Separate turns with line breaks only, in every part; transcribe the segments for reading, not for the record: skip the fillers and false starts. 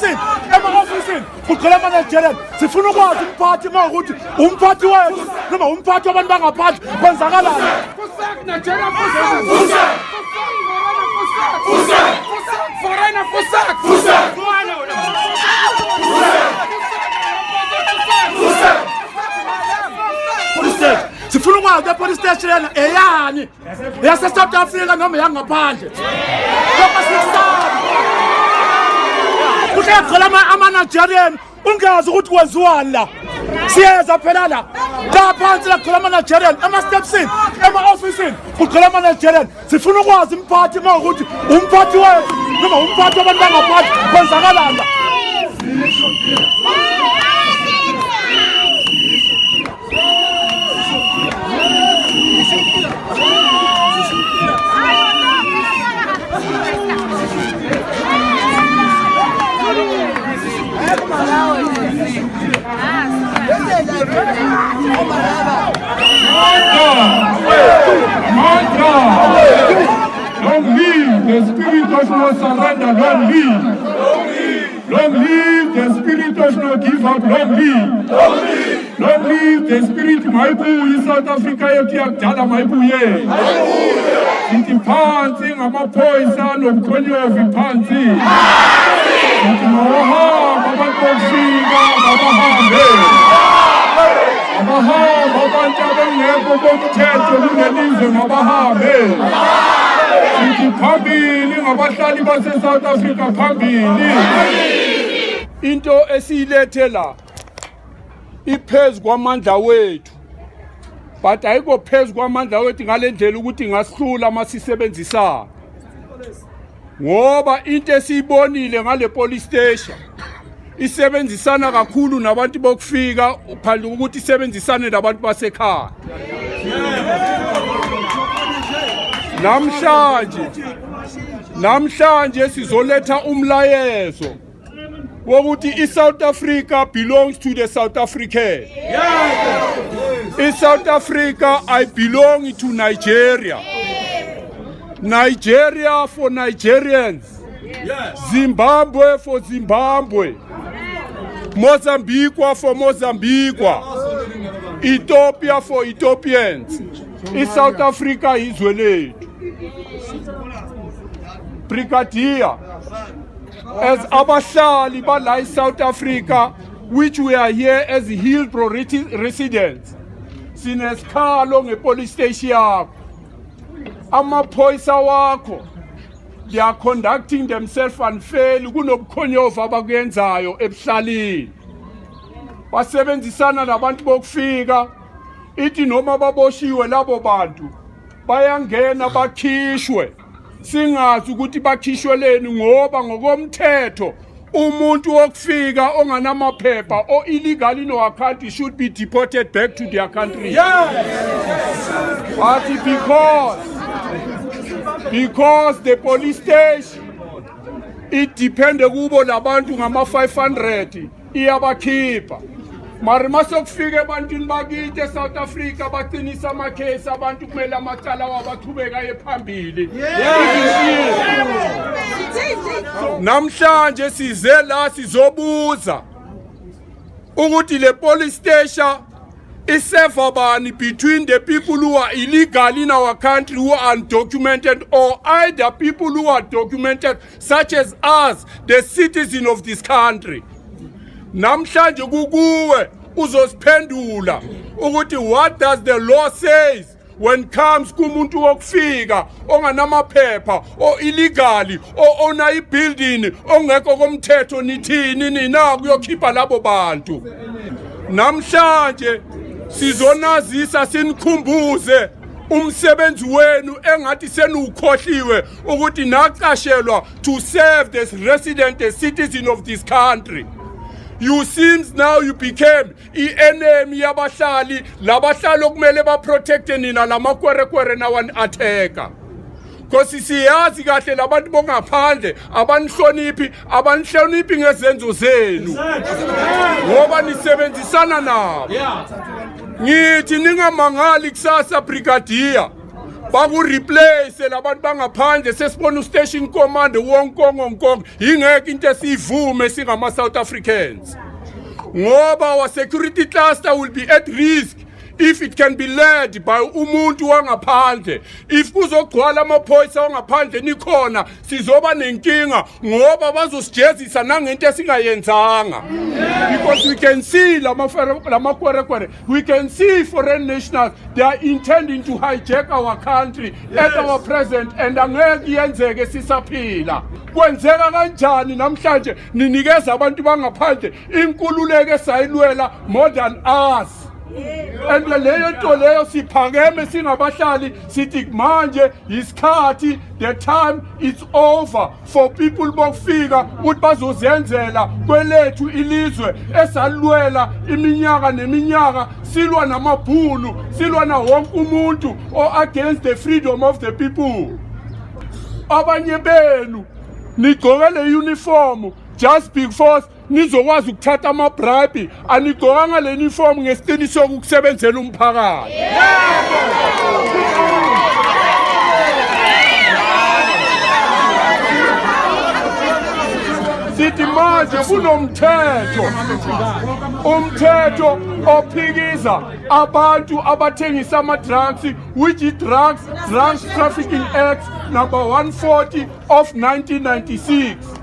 Ema-stepsini, ema-ofisini kugcwele ama-Nigerian. Sifuna ukwazi umphathi uma ukuthi umphathi wethu noma umphathi wabantu bangaphandle, kwenzakalani?
Fusak Nigeria, fusak! Fusak! Fusak! Fusak! Foreigner, fusak! Fusak!
Police station. Sifuna ukwazi le-police station lena eyani, eyase-South Africa noma eyangaphandle? Lokho sikusabi. Kuhle kugcwele ama-Nigerian, ungazi ukuthi kwenziwani la. Siyeza phela la, la phansi la kugcwele ama-Nigerian, ema-stepsini, ema-ofisini kugcwele ama-Nigerian. Sifuna ukwazi umphathi uma ukuthi umphathi wethu noma umphathi wabantu bangaphandle, kwenzakalani la?
Mantra! Long live the spirit of no surrender, long live! Long live the spirit of no give up, long live! Long live the spirit. Mayibuye iSouth Africa yethu yakudala, mayibuye! Sithi phansi ngamaphoyisa nobukhonyovu, phansi! Sithi mawahamba abantu bokufika, mabahambe! Abahambe abantu abengekho bomthetho kulelizwe, mabahambe! Sithi phambili ngabahlali base-South Africa, phambili! Into esiyilethe la iphezu kwamandla wethu, but ayikho phezu kwamandla wethu ngale ndlela ukuthi ingasihlula masisebenzisana, ngoba into esiyibonile ngale police station isebenzisana kakhulu nabantu bokufika phandle ukuthi isebenzisane nabantu basekhaya. Namhlanje sizoletha umlayezo wokuthi iSouth Africa belongs to the South African. ISouth Africa, I belong to Nigeria. Nigeria for Nigerians. Zimbabwe for Zimbabwe. Mozambique for Mozambique. Ethiopia for Ethiopians. ISouth Africa izwe lethu. Brigadier, as abahlali bala eSouth Africa, which we are here as Hillbrow residents, sinesikhalo ngepolice station yakho. Amaphoyisa wakho, they are conducting themselves unfairly. Kunobukhonyovu abakuyenzayo ebuhlalini, basebenzisana nabantu bokufika. Ithi noma baboshiwe labo bantu, bayangena bakhishwe, singazi ukuthi bakhishweleni, ngoba ngokomthetho umuntu wokufika onganamaphepha o illegal in our country should be deported back to their country. But because the police station idepende kubo labantu ngama 500, iyabakhipha. Mari masokufika ebantwini bakithi eSouth Africa, baqinisa amakhesi abantu, kumele amacala wabo aqhubeka aye phambili. Namhlanje size la sizobuza ukuthi le police station iseva bani between the people who are illegal in our country, who are undocumented, or either people who are documented, such as us, the citizen of this country. Namhlanje kukuwe uzosiphendula ukuthi what does the law says when comes kumuntu wokufika onganamaphepha o illegally o owner ibuilding ongekho komthetho. Nithini nina kuyokhipha labo bantu? Namhlanje sizonazisa, sinikhumbuze umsebenzi wenu engathi senuwukhohliwe, ukuthi naqashelwa to serve the resident, the citizen of this country. You seems now you became i-enemy yabahlali, labahlali okumele baprotecte nina lamakwerekwere nawani-attack-a, 'cause siyazi kahle labantu bongaphandle abanihloniphi, abanihloniphi ngezenzo zenu, ngoba nisebenzisana nabo. Ngithi ningamangali kusasa, brigadier. Baku-replace labantu bangaphandle. Sesibona ustation commander wonkongonkongo, ingeke into esiyivume singama-South Africans, ngoba our security cluster will be at risk if it can be led by umuntu wangaphandle. If kuzogcwala amaphoyisa wangaphandle nikhona, sizoba nenkinga ngoba bazosijezisa nangento esingayenzanga, because we can see lamakwerekwere, we can see foreign nationals, they are intending to hijack our country at our present, and angeke yenzeke sisaphila. Kwenzeka kanjani namhlanje ninikeza abantu bangaphandle inkululeko esayilwela more than us? And leyo nto leyo siphakeme singabahlali sithi manje isikhathi, the time is over for people bokufika ukuthi bazozenzela kwelethu ilizwe esalwela iminyaka neminyaka, silwa namabhunu, silwa na wonke umuntu o against the freedom of the people. Abanye benu nigqoke le uniform just because nizokwazi ukuthatha ama-bribe. Anigqokanga le uniform ngesiqiniseko ukusebenzela umphakathi. Sithi manje kunomthetho, umthetho ophikiza abantu abathengisa ama-drugs, which is Drugs Trafficking Act number 140 of 1996.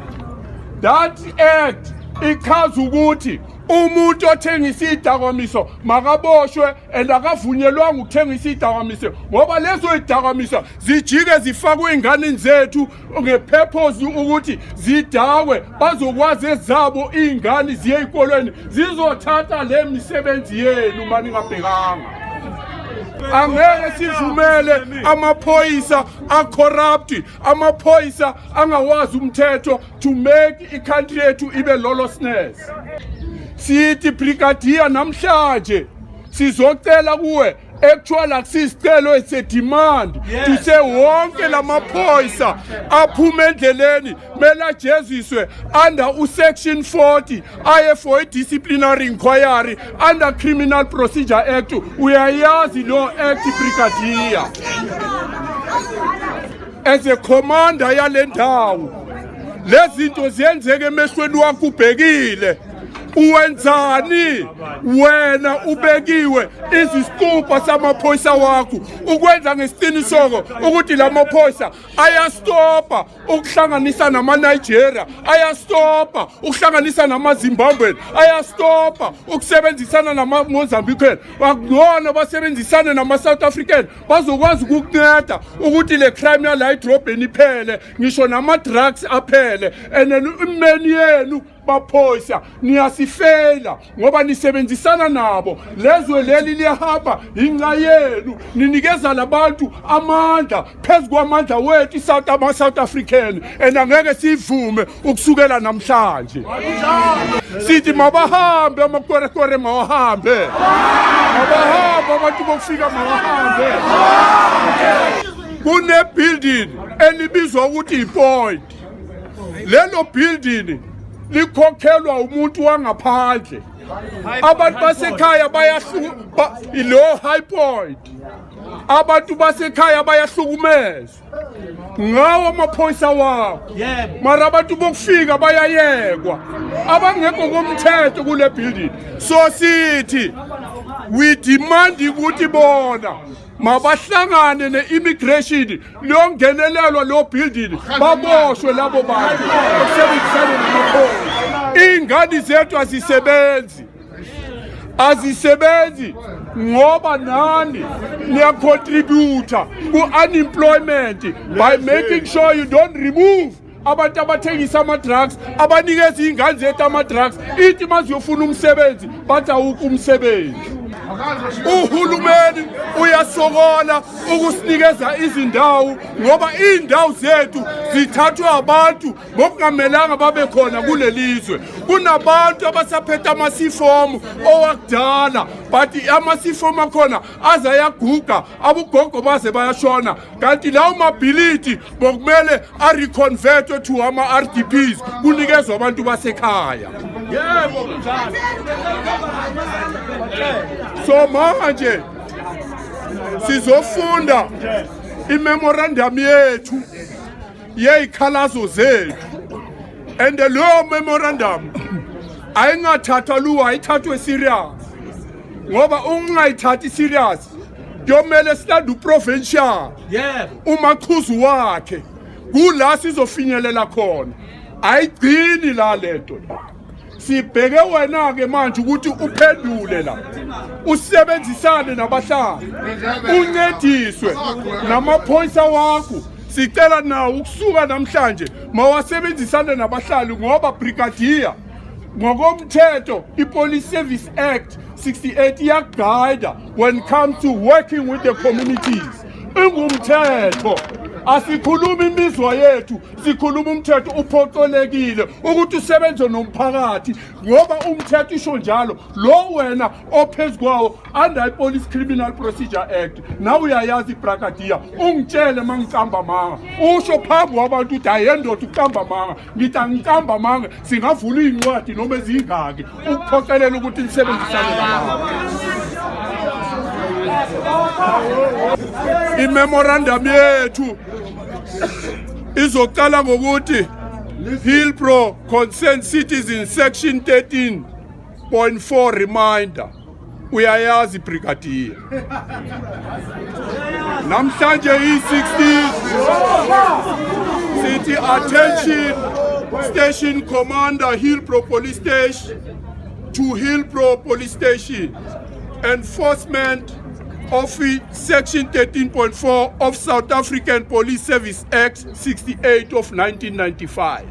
That act ichaza ukuthi umuntu othengisa idakwamiso makaboshwe and akavunyelwanga ukuthengisa idakwamiso, ngoba lezo idakwamiso zijike zifakwe ey'nganeni zethu ngepurpose ukuthi zidakwe, bazokwazi ezabo iy'ngane ziye ey'kolweni zizothatha le misebenzi yenu uma ningabhekanga. Angeke sivumele amaphoyisa acorrupt, amaphoyisa angawazi umthetho to make i-country yethu ibe lawlessness. Sithi brigadier, namhlanje sizocela kuwe. Actually akusisicelo, it's a demand to say wonke lamaphoyisa aphume endleleni mele ajeziswe under usection 40, aye for i-disciplinary inquiry under Criminal Procedure Act. Uyayazi lo act, brigadier, as a commander yale ndawo. Lezi zinto ziyenzeka emehlweni wakho ubhekile. Uwenzani wena? Ubekiwe izisitupa samaphoyisa wakho ukwenza ngesiqiniseko ukuthi la maphoyisa ayastopa ukuhlanganisa nama-Nigeria, ayastopa ukuhlanganisa nama-Zimbabwean, ayastopa ukusebenzisana nama-Mozambican. Akungcono basebenzisane nama-South African, bazokwazi ukukunceda ukuthi le crime yala edrobheni iphele, ngisho nama-drugs aphele. And then imeni yenu baphoyisa niyasifela ngoba nisebenzisana nabo. Lezwe leli liyahamba inxa yenu, ninikeza labantu amandla phezu kwamandla wethu iSouth ama-South African, and angeke sivume ukusukela namhlanje. Sithi mabahambe amakwerekwere, mawahambe, mabahambe abantu bokufika, mabahambe. Kune-building elibizwa ukuthi i-Point. Lelo building likhokhelwa umuntu wangaphandle. Abantu basekhaya bayahluka ilo High Point. Abantu basekhaya bayahlukumezwa ngawo amaphoyisa wakho, mara abantu bokufika bayayekwa abangekho komthetho kule building. So sithi we demand ukuthi bona mabahlangane ne-immigration, liyongenelelwa lo building, baboshwe labo bantu okusebenzisana namaphoyisa. Iy'ngane zethu azisebenzi, azisebenzi ngoba nani niyacontributa ku-unemployment by making sure you don't remove abantu abathengisa ama-drugs, abanikeza iy'ngane zethu ama-drugs. Ithi maziyofuna umsebenzi bathi awukho umsebenzi. Uhulumeni uyasokola ukusinikeza izindawo ngoba iy'ndawo zethu zithathwe abantu ngokungamelanga babe khona kulelizwe. Kunabantu abasaphethe amasifomu owakudala, but amasifomu akhona aze ayaguga, abogogo baze bayashona, kanti lawo mabhilidi bokumele areconvertwe to ama-RDPs, kunikezwa abantu basekhaya.
Yebo, kunjalo.
So manje sizofunda. Imemorandum yethu yeyikhalazo zethu, and leyo memorandum ayingathathwa luwa, ayithathwe serious, ngoba ungayithathi serious kuyomele silande uprovincial, umaqhuzu wakhe, kula sizofinyelela khona. Ayigcini la lento. Sibheke wena ke manje ukuthi uphendule la, usebenzisane nabahlali, uncediswe namaphoyisa wakho. Sicela nawo ukusuka namhlanje mawasebenzisane nabahlali, ngoba brigadier, ngokomthetho i-Police Service Act 68 iyaguida when it comes to working with the communities. Ingumthetho, asikhulumi imizwa yethu, sikhuluma umthetho. Uphoqelekile ukuthi usebenze nomphakathi ngoba umthetho isho njalo. Lo wena ophezu kwawo under i-Police Criminal Procedure Act, nawe uyayazi, brigadier. Ungitshele uma ngicamba manga, usho phambi kwabantu ukuthi hayi yendoda, uqamba manga. Ngithi angicamba manga, singavula iy'ncwadi noma ezingaki ukuphoqelela ukuthi nisebenzisane nabantu. Imemorandum yethu izoqala ngokuthi Hillbrow Concerned Citizen, section 13.4 reminder. Uyayazi, brigadier, namhlanje i-16. Sithi attention station commander, Hillbrow Police Station, to Hillbrow Police Station, enforcement of section 13.4 of South African Police Service Act 68 of 1995.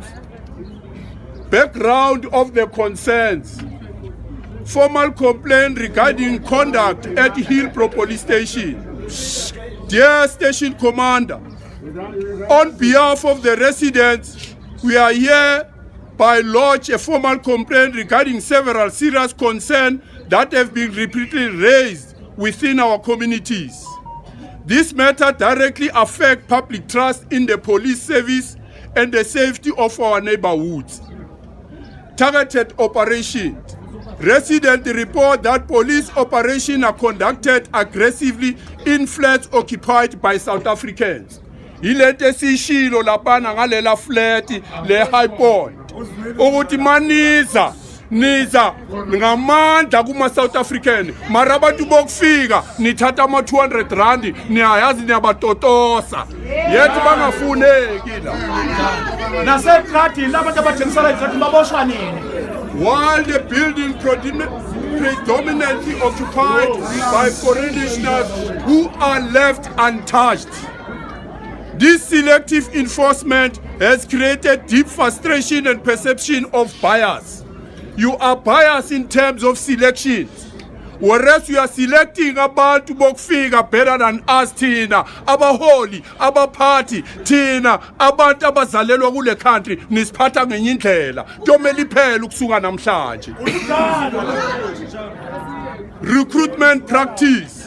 Background of the concerns: formal complaint regarding conduct at Hillbrow Police Station. Dear Station Commander, on behalf of the residents, we are here by lodge a formal complaint regarding several serious concerns that have been repeatedly raised within our communities. This matter directly affects public trust in the police service and the safety of our neighborhoods. Targeted operations. Residents report that police operations are conducted aggressively in flats occupied by South Africans. Yilento esiyishilo laphana ngalela flat le High Point ukuthi maniza niza ngamandla kuma South African, mara abantu bokufika nithatha ama 200 rand, niyayazi niyabatotosa yethi bangafuneki la.
Nasetradini, abantu abathengisela etradini baboshwa nini?
While the building predominantly occupied by foreign nationals who are left untouched. This selective enforcement has created deep frustration and perception of bias. You are biased in terms of selections. Whereas you are selecting abantu bokufika better than us thina abaholi, abaphathi, thina abantu abazalelwa kule country, nisiphatha ngenye indlela. Kuyomele iphele ukusuka namhlanje. Recruitment practice.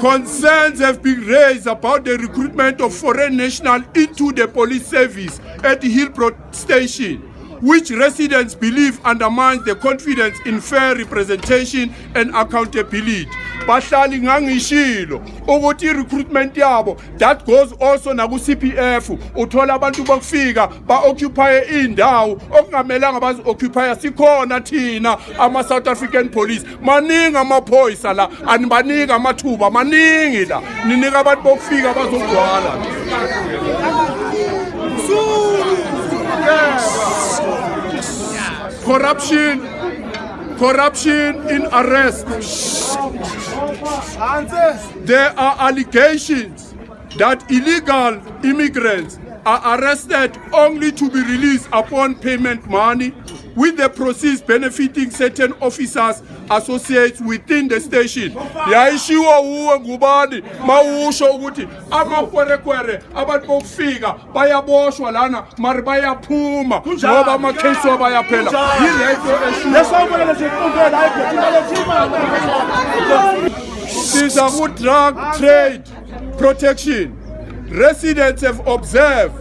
Concerns have been raised about the recruitment of foreign nationals into the police service at the Hillbrow Station, which residents believe undermines the confidence in fair representation and accountability. Bahlali, ngangishilo ukuthi i-recruitment yabo, that goes also naku-CPF. Uthola abantu bokufika ba-occupy iy'ndawo okungamelanga bazi-occupy. Sikhona thina ama-South African Police, maningi amaphoyisa la, anibaniki amathuba maningi la, ninika abantu bokufika bazogcwala. Corruption in arrest. There are allegations that illegal immigrants are arrested only to be released upon payment money, with the proceeds benefiting certain officers associates within the station. Yayishiwo uwe ngubani mawusho ukuthi amakwerekwere, abantu bokufika bayaboshwa lana, mari bayaphuma ngoba amakhesi wabo ayaphela. Yilento eshiwo.
Lesawubona leziqumbela ayibhethi.
Siza ku-drug trade protection. Residents have observed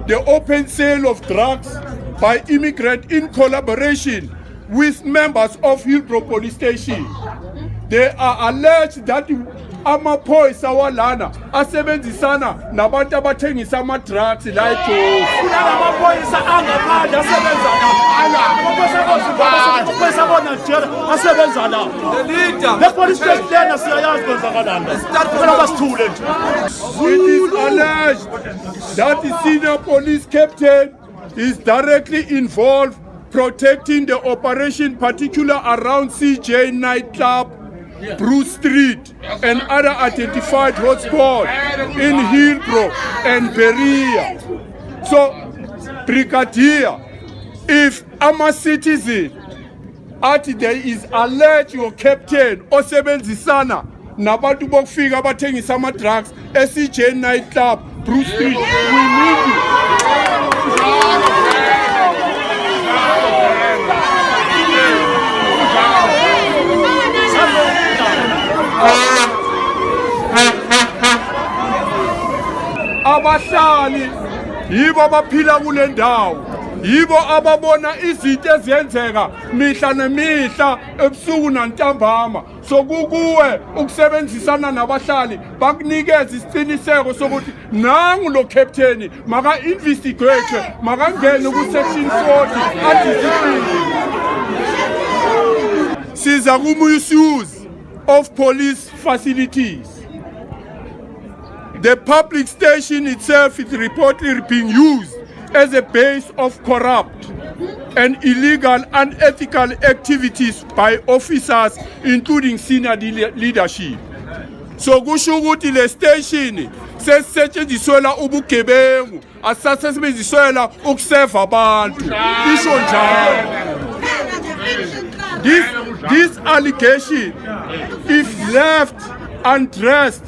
the open sale of drugs by immigrants in collaboration with members of Hillbrow Police Station. They are alleged that Amaphoyisa walana asebenzisana nabantu abathengisa ama-drugs la eJozi.
Kunalama phoyisa angaphandle asebenza la. Amaphoyisa aboNigeria asebenza la. Le police station lena siyayazi kwenzakalani. Phela basithule nje.
It is alleged that the senior police captain is directly involved protecting the operation, particular around CJ nightclub, Bruce Street, and other identified hotspots in Hillbrow and Berea. So, Brigadier, if I'm a citizen, athi there is alleged your captain osebenzisana nabantu bokufika abathengisa ama-drugs e-CJ nightclub, Bruce Street, we need you. Abahlali yibo abaphila kule ndawo, yibo ababona izinto eziyenzeka mihla nemihla, ebusuku nantambama. So kukuwe ukusebenzisana nabahlali, bakunikeze isiqiniseko sokuthi nangu lo captain maka-investigate, makangene ku-section 40 adiscipline. Siza ku-misuse of police facilities. The public station itself is reportedly being used as a base of corrupt and illegal, unethical activities by officers, including senior leadership. So kusho ukuthi le station sesisetshenziswela ubugebengu, asisasebenziswela ukuseva abantu, isho njalo. This allegation, if left undressed,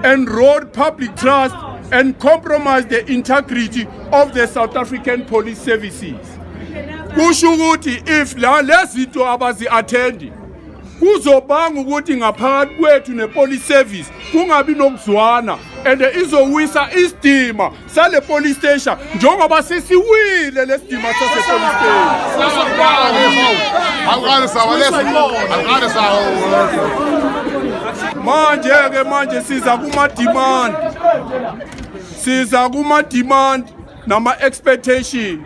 erode public trust and compromise the integrity of the South African Police Services. Kusho ukuthi if la lezinto abazi-attendi, kuzobanga ukuthi ngaphakathi kwethu ne-police service kungabi nokuzwana and izowisa isidima sale police station, njengoba sesiwile lesidima sase-police station. Manje ke, manje siza kuma demand, siza kuma demand nama expectation,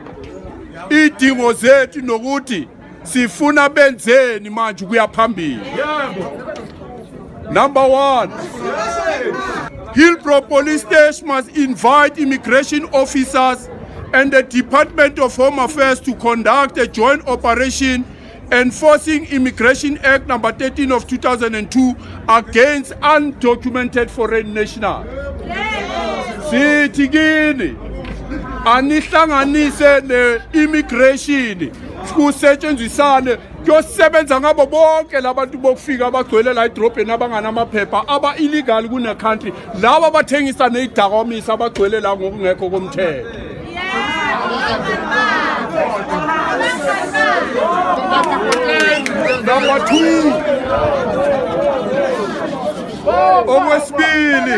idingo zethu nokuthi sifuna benzeni manje kuya phambili. Number 1, Hillbrow Police Station must invite immigration officers and the Department of Home Affairs to conduct a joint operation enforcing Immigration Act number 13 of 2002 against undocumented foreign nationals. Sithi kini anihlanganise ne-immigration, kusetshenzisane kuyosebenza ngabo bonke labantu bokufika abagcwele la edrobheni, abanganamaphepha, aba-illegal kune-country, laba abathengisa neyidakamisa, abagcwele la ngokungekho komthetho. Number 2, okwesibili,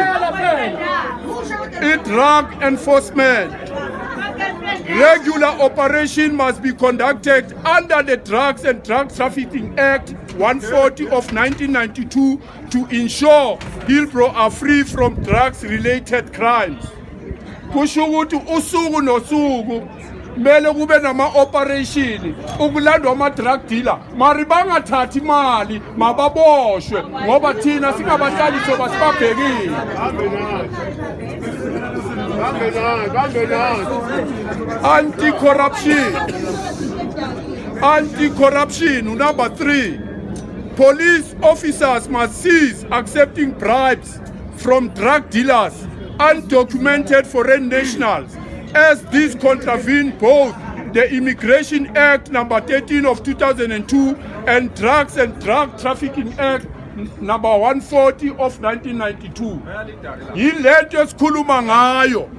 i-drug enforcement. Regular operation must be conducted under the Drugs and Drug Trafficking Act 140 of 1992 to ensure Hillbrow are free from drugs related crimes. Kusho ukuthi usuku nosuku kumele kube nama-operation ukulandwa ama-drug dealer, mari bangathathi imali, mababoshwe, ngoba thina singabahlali soba sibabhekile. Anti-corruption, anti-corruption. Number 3, police officers must cease accepting bribes from drug dealers, undocumented foreign nationals, as this contravene both the Immigration Act number 13 of 2002 and Drugs and Drug Trafficking Act number 140 of 1992. Yilento esikhuluma ngayo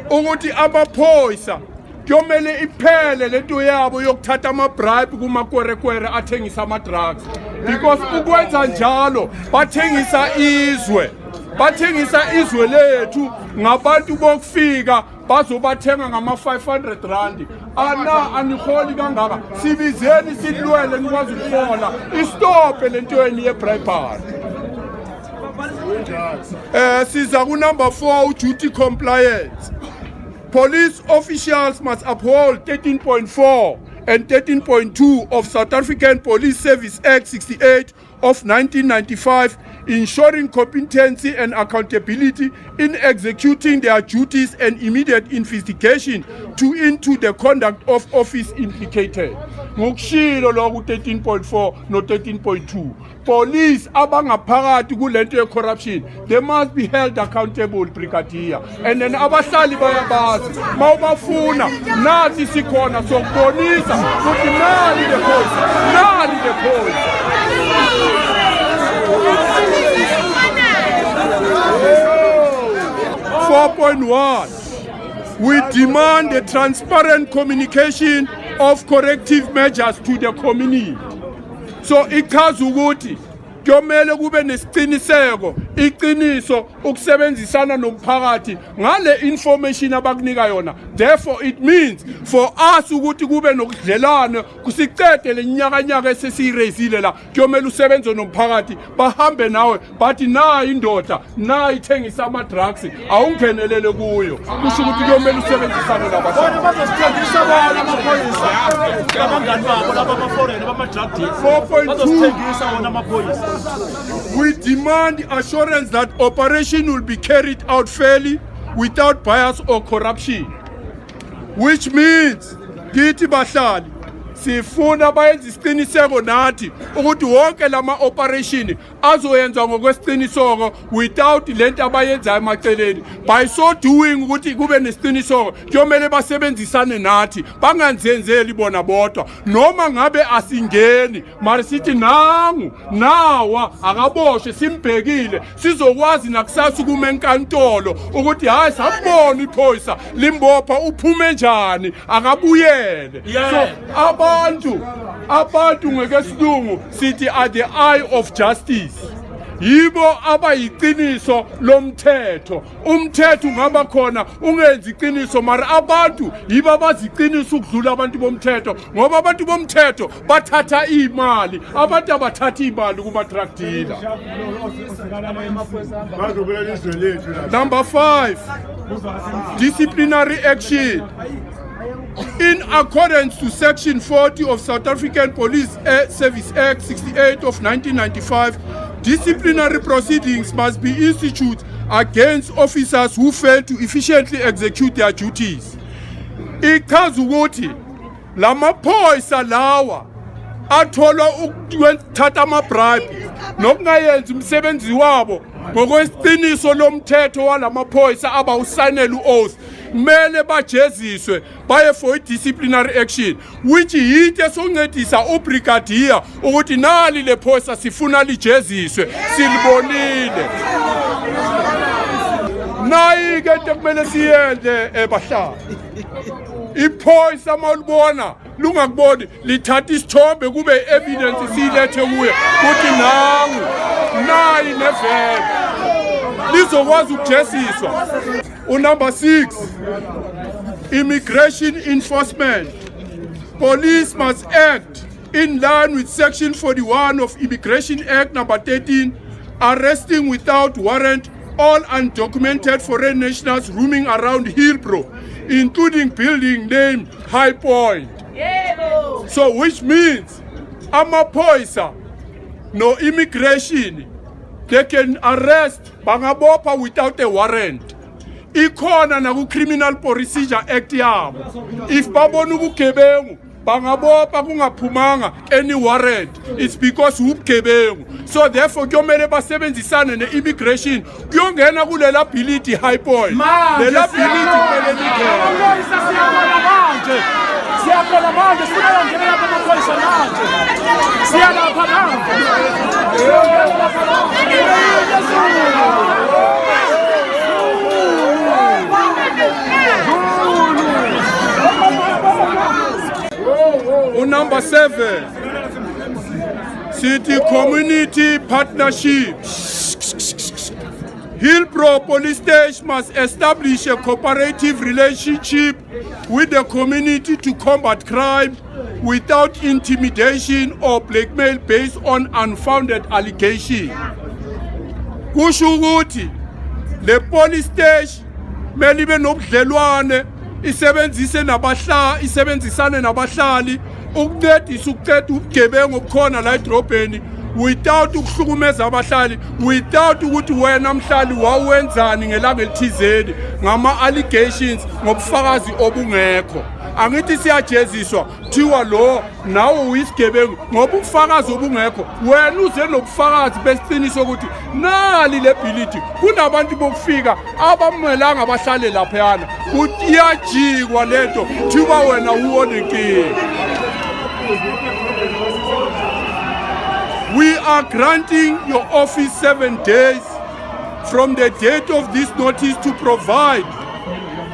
ukuthi amaphoyisa kuyomele iphele lento yabo yokuthatha ama-bribe kumakwerekwere athengisa ama-drugs, because ukwenza njalo bathengisa izwe, bathengisa izwe lethu ngabantu bokufika bazobathenga ngama-500 rand. Ana aniholi kangaka, sibizeni silwele nikwazi ukuhola, istophe lento yeni ye-bribery. Siza ku number 4, duty compliance. Police officials must uphold 13.4 and 13.2 of South African Police Service Act 68 of 1995, ensuring competency and accountability in executing their duties and immediate investigation to into the conduct of office implicated. Ngokushilo lokhu 13.4 no 13.2, police abangaphakathi kulento ye-corruption, they must be held accountable, brigadier. And then abahlali bayabazi, mawubafuna nathi sikhona sokubonisa ukuthi nali le phoyisa, nali le phoyisa. 4.1, we demand a transparent communication of corrective measures to the community. So ichaza ukuthi kuyomele kube nesiqiniseko, iqiniso, ukusebenzisana nomphakathi ngale information abakunika yona. Therefore it means for us ukuthi kube nokudlelana, kusicede lenyakanyaka esesiyirezile la. Kuyomele usebenze nomphakathi, bahambe nawe, bathi nayi indoda, nayi ithengisa ama-drugs, awungenelele kuyo. Kusho ukuthi kuyomele usebenzisane nabahlali.
Bazosithengisa bona amaphoyisa abangani babo laba ama-foreign bama-drug dealers.
4.2.
Bazosithengisa wona amaphoyisa.
We demand assurance that operation will be carried out fairly, without bias or corruption. Which means, kithi bahlali, sifuna bayenze isiqiniseko nathi ukuthi wonke lama operation azoyenzwa ngokwesiqiniseko without lento abayenzayo emaceleni. By so doing, ukuthi kube nesiqiniseko, kuyomele basebenzisane nathi, bangazenzeli bona bodwa. Noma ngabe asingeni, mara sithi nangu nawa akaboshwe, simbhekile, sizokwazi nakusasa ukuma enkantolo ukuthi hayi, sambona iphoyisa limbopha, uphume njani, akabuyele. So abantu ngekesilungu sithi are the eye of justice, yibo abayiqiniso lomthetho. Umthetho ungaba khona ungenzi iqiniso, mara abantu yibo abaziqiniso ukudlula abantu bomthetho, ngoba abantu bomthetho bathatha imali, abantu abathatha imali kuma-drug dealer.
Bazobulala izwe lethu la.
Number 5, disciplinary action. In accordance to Section 40 of South African Police Service Act 68 of 1995, disciplinary proceedings must be instituted against officers who fail to efficiently execute their duties. Ichaza ukuthi lamaphoyisa lawa atholwa ukuthatha ama-bribe nokungayenzi umsebenzi wabo ngokwesiqiniso lomthetho walamaphoyisa abawusayinela u-oath, kumele bajeziswe, baye for i-disciplinary action, which yinto esoncedisa ubrigadier ukuthi nali le phoyisa sifuna lijeziswe, silibonile. Nayi-ke into ekumele siyenze, bahlali. Iphoyisa mawulibona lungakuboni, lithatha isithombe kube evidence, siyilethe kuye kuthi nangu, nayi nevele, lizokwazi ukujeziswa. Unumber 6, immigration enforcement. Police must act in line with section 41 of Immigration Act number 13, arresting without warrant all undocumented foreign nationals roaming around Hillbrow, including building named High Point. So which means amaphoyisa no immigration, they can arrest, bangabopha without a warrant. Ikhona naku Criminal Procedure Act yabo, if babona ubugebengu bangabopha kungaphumanga any warrant. It's because ubugebengu. So therefore kuyomele basebenzisane ne-immigration kuyongena kulela bhilidi High Point. Lela bhilidi kumele lingene.
Amaphoyisa siyakhona manje, siyakhona manje, sifuna yongena lapha amaphoyisa manje, siya lapha manje, siyongena lapha manje.
Unumber 7, city community partnership. Hillbrow Police Station must establish a cooperative relationship with the community to combat crime without intimidation or blackmail based on unfounded allegation. Kusho ukuthi le police station mele ibe nobudlelwane, isebenzise nabahla isebenzisane nabahlali ukuncedisa ukuqeda ubugebengu obukhona la edrobheni without ukuhlukumeza abahlali, without ukuthi wena mhlali wawenzani ngelanga elithizeni, ngama-allegations, ngobufakazi obungekho. Angithi siyajeziswa, kuthiwa lo nawe uyisigebengu ngoba ubufakazi obungekho. Wena uze nobufakazi besiqiniso ukuthi nali le bhilidi kunabantu bokufika abamelanga bahlale laphayana, iyajikwa lento, thiwa wena uwonenkinga. We are granting your office 7 days from the date of this notice to provide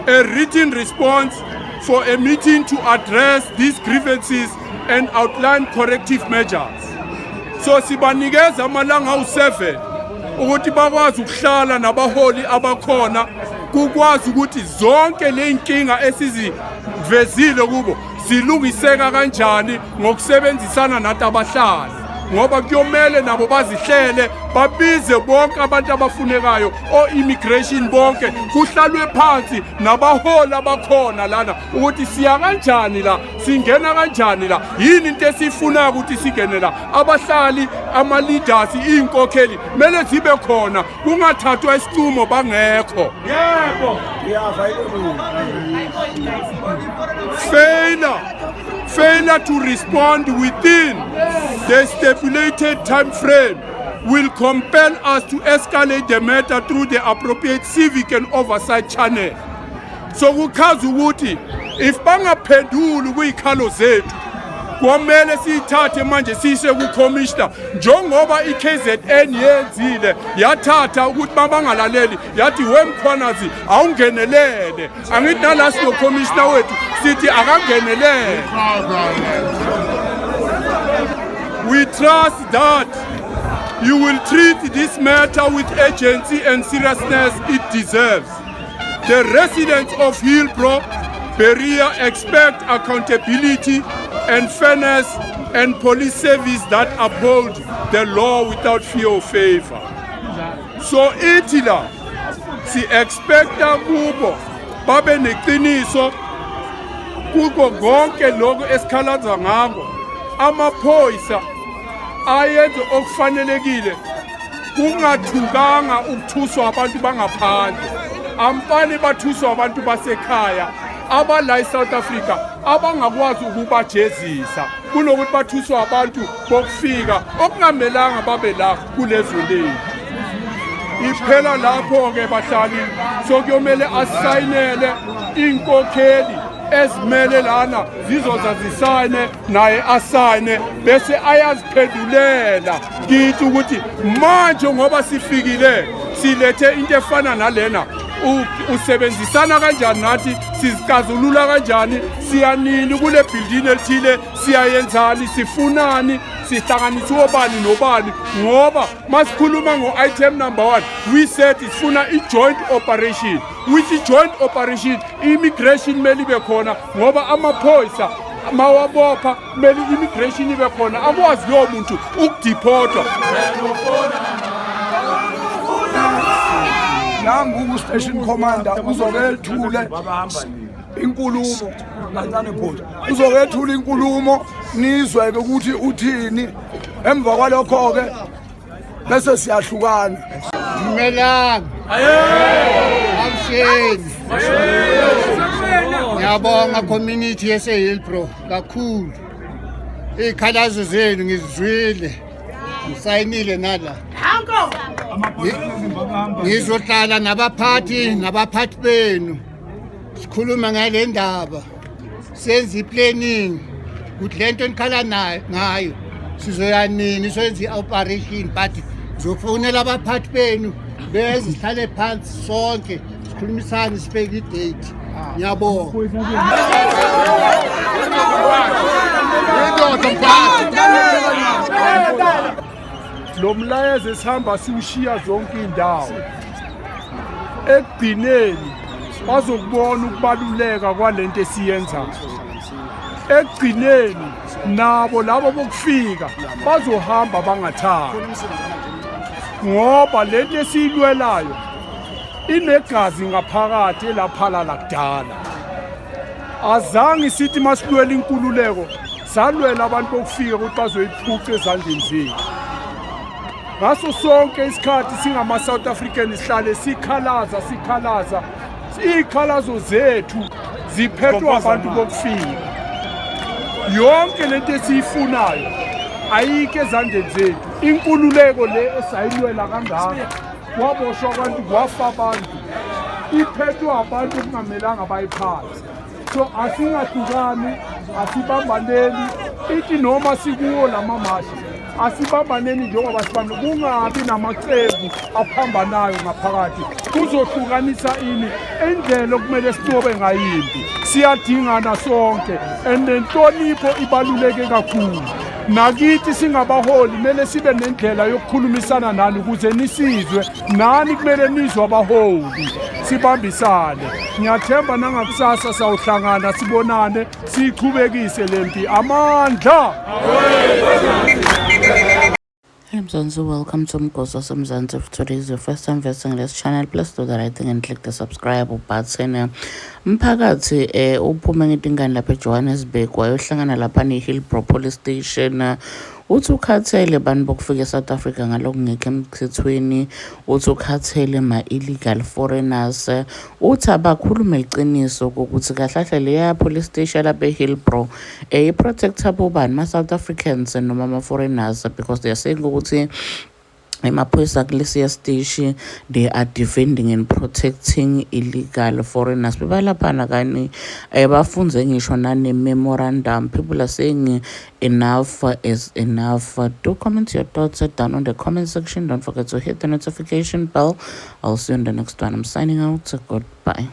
a written response for a meeting to address these grievances and outline corrective measures. So sibanikeza amalanga awu-7 ukuthi bakwazi ukuhlala nabaholi abakhona, kukwazi ukuthi zonke le nkinga esizivezile kubo zilungiseka kanjani ngokusebenzisana nathi abahlali, ngoba kuyomele nabo bazihlele, babize bonke abantu abafunekayo, o-immigration bonke, kuhlalwe phansi nabaholi abakhona lana ukuthi siya kanjani la, singena kanjani la, yini into esiyifunayo ukuthi singene la. Abahlali, ama-leaders, iy'nkokheli kumele zibe khona, kungathathwa isinqumo bangekho.
Yebo.
Failure to respond within the stipulated time frame will compel us to escalate the matter through the appropriate civic and oversight channel. So kuchaza ukuthi if bangaphenduli kuyikhalo zethu, kwamele siyithathe manje siyise ku-commissioner, njengoba i-KZN yenzile, yathatha ukuthi babangalaleli, yathi, "WeMkhwanazi, awungenelele." Angithi nala sino-commissioner wethu, sithi akangenelele. We trust that you will treat this matter with urgency and seriousness it deserves. The residents of Hillbrow, Berea expect accountability and fairness and police service that uphold the law without fear or favor. So ithi la si expecta kubo babe neqiniso kuko konke lokho esikhalaza ngako, amaphoyisa ayenze okufanelekile, kungathukanga ukuthuswa abantu bangaphandle, ampani bathuswa abantu basekhaya abala eSouth Africa abangakwazi ukubajezisa, kunokuthi bathuswe abantu bokufika okungamelanga babe la kulezwe lethu. Iphela lapho-ke bahlali, sokuyomele asayinele inkokheli ezimele lana, zizoza zisayine, naye asayine, bese ayaziphendulela kithi ukuthi manje ngoba sifikile silethe into efana nalena, usebenzisana kanjani nathi, sizicazulula kanjani, siyanini kule building elithile, siyayenzani, sifunani, sihlanganisa obani nobani. Ngoba masikhuluma ngo-item number 1, we said sifuna i-joint operation. With i-joint operation, immigration kumele ibe khona, ngoba amaphoyisa mawabopha kumele i-immigration ibe khona, akwazi lowo muntu ukudeportwa.
Nangu station commander uzokethule inkulumo kancane bhuti, uzokethula inkulumo, nizwe-ke ukuthi uthini. Emva kwalokho-ke bese siyahlukana.
Dumelang. Avuxeni. Ngiyabonga community yase Hillbrow kakhulu. Izikhalazo zenu ngizizwile. Ngisayinile nala. Ngizohlala nabaphathi benu. Sikhuluma ngale ndaba. Senze i-planning ukuthi lento enikhala nayo ngayo sizoya nini, soyenza i-operation, but ngizofonela abaphathi benu beze sihlale phansi sonke, sikhulumisane, sibeke i-date. Ngiyabonga.
Indoda mphathi.
Lo mlayezo esihamba siwushiya zonke iy'ndawo, ekugcineni bazokubona ukubaluleka kwalento esiyenzayo. Ekugcineni nabo labo bokufika bazohamba bangathandi. Ngoba lento esiyilwelayo inegazi ngaphakathi elaphalala kudala. Azange sithi masilwela inkululeko salwela abantu bokufika ukuthi bazoyiphuca ezandleni zethu. Ngaso sonke isikhathi singama-South African sihlale sikhalaza sikhalaza, iy'khalazo zethu ziphethwa abantu bokufika. Yonke lento esiyifunayo ayikho ezandleni zethu. Inkululeko le esayilwela kangaka, kwaboshwa abantu, kwafa abantu, iphethwe abantu okungamelanga bayiphathe. So asingahlukani, asibambaneni. Ithi noma sikuwo lamamashi, asibambaneni njengoba sibambe, kungabi namaqembu aphambanayo ngaphakathi kuzohlukanisa ini indlela okumele sinqobe ngayimpi. Siyadingana sonke and nenhlonipho ibaluleke kakhulu. Nakithi singabaholi kumele sibe nendlela yokukhulumisana nani ukuze nisizwe, nani kumele nizwe abaholi, sibambisane. Ngiyathemba nangakusasa sawuhlangana, sibonane, siyichubekise le mpi. Amandla!
Hello Mzansi, welcome to Mgosi Mzansi. If today is your first time visiting this channel, please do the right thing and click the subscribe button. Mphakathi uphume ngetingane lapha eJohannesburg wayohlangana lapha ne-Hillbrow Police Station. Uthi ukhathele bantu bokufika eSouth Africa ngalokungekho emthethweni, uthi ukhathele ma-illegal foreigners, uthi abakhulume iqiniso ukuthi kahle kahle leya police station lapha eHillbrow i-protecta bobani, ma-South Africans noma ama-foreigners, because they are saying ukuthi emaphoyisa kulesiya siteshi they are defending and protecting illegal foreigners. Bebalaphana kani bafunze ngisho nane-memorandum. People are saying enough is enough. Do comment your thoughts down on the comment section. Don't forget to hit the notification bell. I'll see you in the next one. I'm signing out. Goodbye.